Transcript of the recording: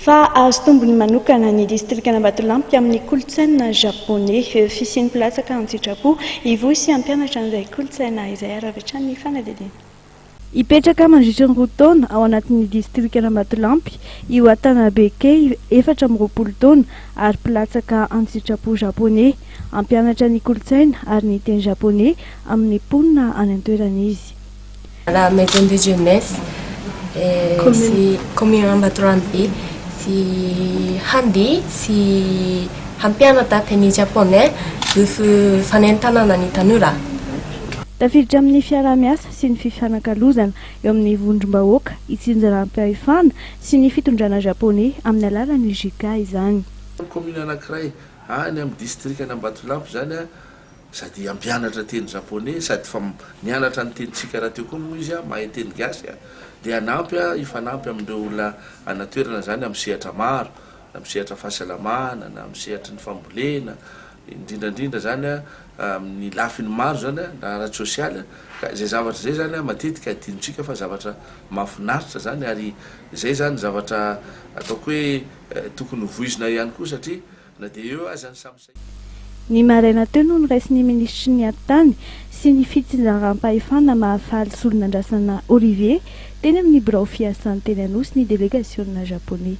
Fa azo tombony manokana ny distrikan'Ambatolampy amin'ny kolontsaina japoney. Fisian'ny mpilatsaka an-tsitrapo hivoy sy hampianatra an'izay kolontsaina izay ary avy hatrany ny fanadihadiana. Hipetraka mandritra ny 2 taona ao anatin'ny distrikan'Ambatolampy i Watanabe Kei, 24 taona, ary mpilatsaka an-tsitrapo japoney. Hampianatra ny kolontsaina ary ny teny japoney amin'ny mponina any an-toerana izy. La maison de jeunesse sy commune Ambatolampy sy handeha sy hampianatra teny japonais ho fanentanana ny tanora. Tafiditra amin'ny fiaraha-miasa sy ny fifanakalozana eo amin'ny vondrom-bahoaka itsinjaram-pahefana sy ny fitondrana japoney amin'ny alalan'ny JICA izany. Commune anankiray any amin'ny distrikan'Ambatolampy izany sady hampianatra teny japoney sady fa nianatra ny tenintsika rahateo koa moa izy mahay teny gasy dia hanampy hifanampy amin'ireo olona any an-toerana izany amin'ny sehatra maro, na amin'ny sehatra fahasalamana na amin'ny sehatry ny fambolena indrindra indrindra izany amin'ny lafiny maro izany na ara-tsosialy ka izay zavatra izay izany matetika adinontsika fa zavatra mahafinaritra izany ary izay izany zavatra ataoko hoe tokony hovoizina ihany koa satria Na dia eo aza ny samy sahirana. Ny maraina teo no noraisin'ny minisitry ny Atitany sy ny fitsinjaram-pahefana Mahafaly Solonandrasana Olivier teny amin'ny birao fiasany teny Anosy ny delegasiona japoney.